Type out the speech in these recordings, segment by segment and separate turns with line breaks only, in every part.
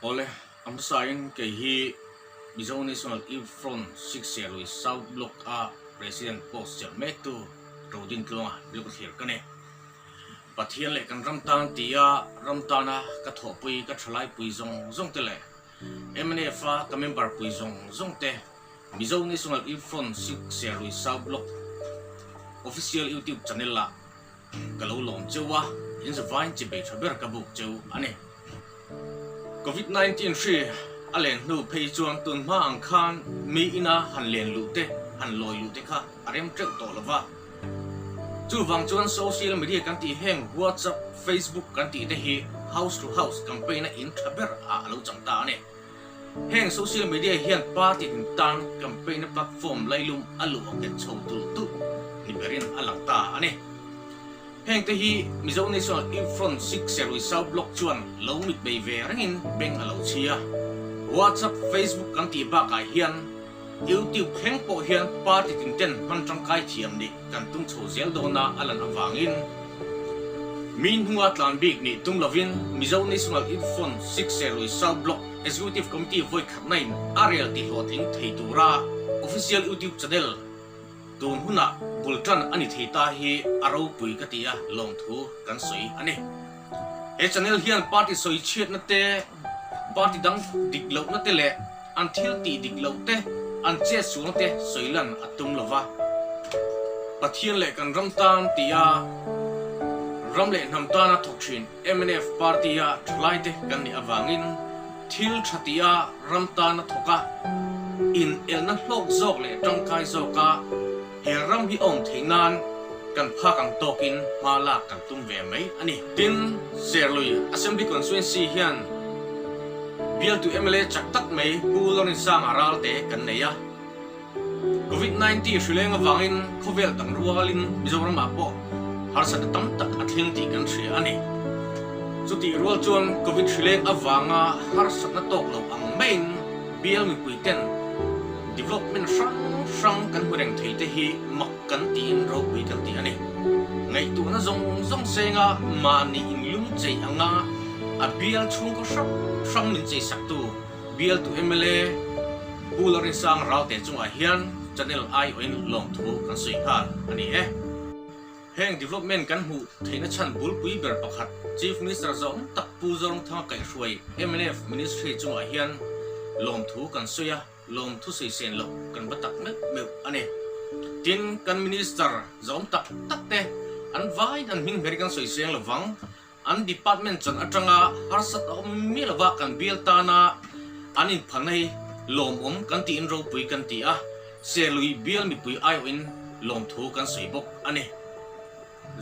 Awle, a hmasain kei hi Mizo National Youth Front Sikserui South Block a President post chelh mektu Rodintluanga Bilukathlir ka ni. Pathian leh kan ram tan tia ram tana ka thawhpui ka thalaipui zawng zawng te leh mnf a ka member pui zawng zawng te Mizo National Youth Front Sikserui South Block Official YouTube Channel ah Ka lo lawm cheu a, in zavain chi bei tha ber ka buk cheu a ni. Covid 19 hri a len hnu phei chuan tun hma ang khan mi ina han len luh te, han lawi luh te kha a rem teuh tawh lo va. Chuvang chuan social media kan tih heng WhatsApp, Facebook kan tih te hi house to house campaign a in tha ber ah a lo chang ta a ni. Heng social media hian party tin tan campaign na platform lailum a luh a nghet chho tulh tulh ni berin a lang ta a ni. Heng te hi Mizo National Youth Front Sikserui South Block chuan lo mit bei ve rengin beng a lo chhi a. WhatsApp, Facebook kan tih bakah hian YouTube thleng pawh hian party tin ten hman tangkai thiam nih kan tum chho zel dawna a lan avangin mi hnunga tlan bik nih tum lovin Mizo National Youth Front Sikserui South Block Executive Committee vawi khatna in a rel ti hlawhtling thei tura official YouTube channel tun hunah bul tan a ni thei ta hi a ropui ka ti a lawmthu kan sawi a ni. He channel hian party sawi chhiatna te, party dang dik lohna te leh an thil tih dik loh te, an chet sualna te sawi lan a tum lo va. Pathian leh kan ram tan tia ram leh hnam tana thawk thin mnf party-a thalaite kan nih avangin thil tha tia ram tana thawk a, inelna hlawk zawk leh tangkai zawka he ram hi a awm theih nan kan phak ang tawkin hma lak kan tum ve mai a ni. Tin, Serlui Assembly Constituency hian bialtu mla chak tak mai Pu Lawrinsanga Ralte kan nei a. Covid 19 hrileng avangin khawvel dang rualin Mizoramah pawh harsatna tam tak a thleng tih kan hria a ni. Chutih rual chuan Covid hrileng avanga harsatna tawk lo ang maiin bial mipui ten development hrang hrang kan hmu reng thei te hi mak kan tiin ropui kan ti a ni. Ngaihtuahna zawng zawng senga mahni inlum chei anga a bial chhungkaw hrang hrang min cheisaktu Bialtu mla Pu Larinsang Ralte chungah hian channel aiawhin lawmthu kan sawi nghal a ni e. Heng development kan hmuh theihna chhan bulpui ber pakhat Chief Minister zawng tak Pu Zoramthanga kaihhruai mnf Ministry chungah hian lawmthu kan sawi a, lawmthu sawi sen loh kan va tak meuh meuh a ni. Tin, kan Minister zawng tak tak te an vaiin an hming hmer kan sawi seng lovang. An department chan atanga harsat a awm miah lova kan bial tana an inphalna hi lawmawm kan tiin ropui kan ti a, Serlui bial mipui aiawhin lawmthu kan sawi bawk a ni.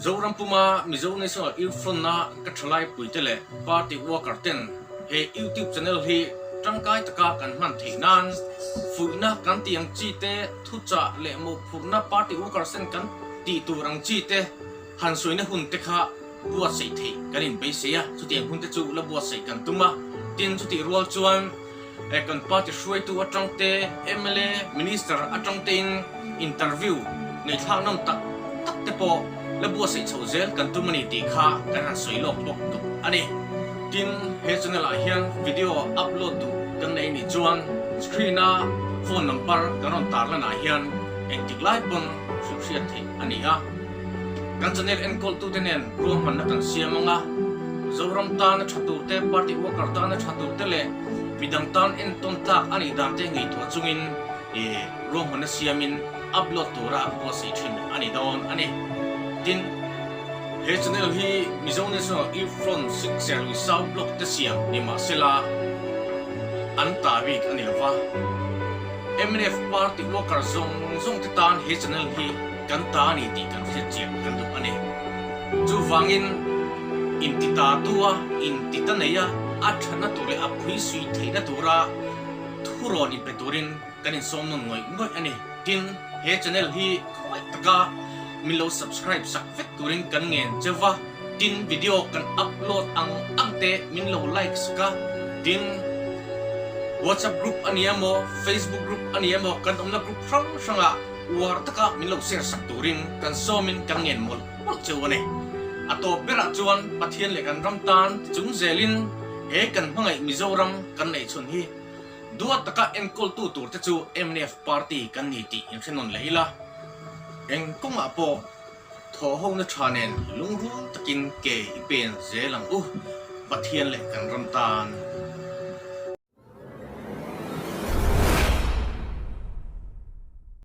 Zoram puma Mizo National Youth Front-a ka thalai puite leh party worker ten he YouTube channel hi tangkai taka kan hman theih nan fuihna kan tih ang chi te, thuchah leh mawhphurhna party workers ten kan tih tur ang chi te, Han sawina hun te kha buatsaih theih kan inbeisei a, chutiang hun te chu la buatsaih kan tum a. Tin, chutih rual chuan kan party hruaitu atang te, mla, minister atang tein interview ngaihthlak nawm tak tak te pawh la buatsaih chhoh zel kan tum a ni tih kha kan han sawi lawk bawk duh a ni. Tin, he channel ah hian video upload duh kan nei nih chuan screen a phone number kan rawn tarlan ah hian engtik lai pawn hrilh hriat theih a ni a. Kan channel enkawltute nen ruahmanna kan siam ang a, Zoram tana tha turte, party worker tana tha turte leh midang tan entawn tlak a nih dante ngaihtuah chungin ruahmanna siamin upload tura buatsaih thin a ni dawn a ni. Tin, he channel hi Mizo National Youth Front Sikserlui South Block te siam ni mahsela an ta bik a ni lova, mnf party worker zawng zawng te tan he channel hi Kan ta a ni tih kan hriat chiah kan duh a ni. Chuvangin, inti ta tua, inti ta neia a thatna tur leh a phuisui theihna tura thurawn inpe turin kan insawm nawn ngawih ngawih a ni. Tin, he channel hi khawngaih taka min lo subscribe sak vek turin kan ngen che va, tin video kan upload ang ang te min lo like sak a, tin WhatsApp group a ni emaw, Facebook group a ni emaw kan awmna group hrang hrangah, Uar taka min lo share sak turin kan sawmin kan ngen mawlh mawlh cheu a ni. A tawp berah chuan Pathian leh kan ram tan ti chung zelin He kan hmangaih Mizoram kan neih chhun hi duat taka enkawltu tur te chu mnf party kan ni tih inhre nawn leh ila. Eng kawngah pawh thawhhona tha nen lungrual takin ke i pen zel ang u, Pathian leh kan ram tan.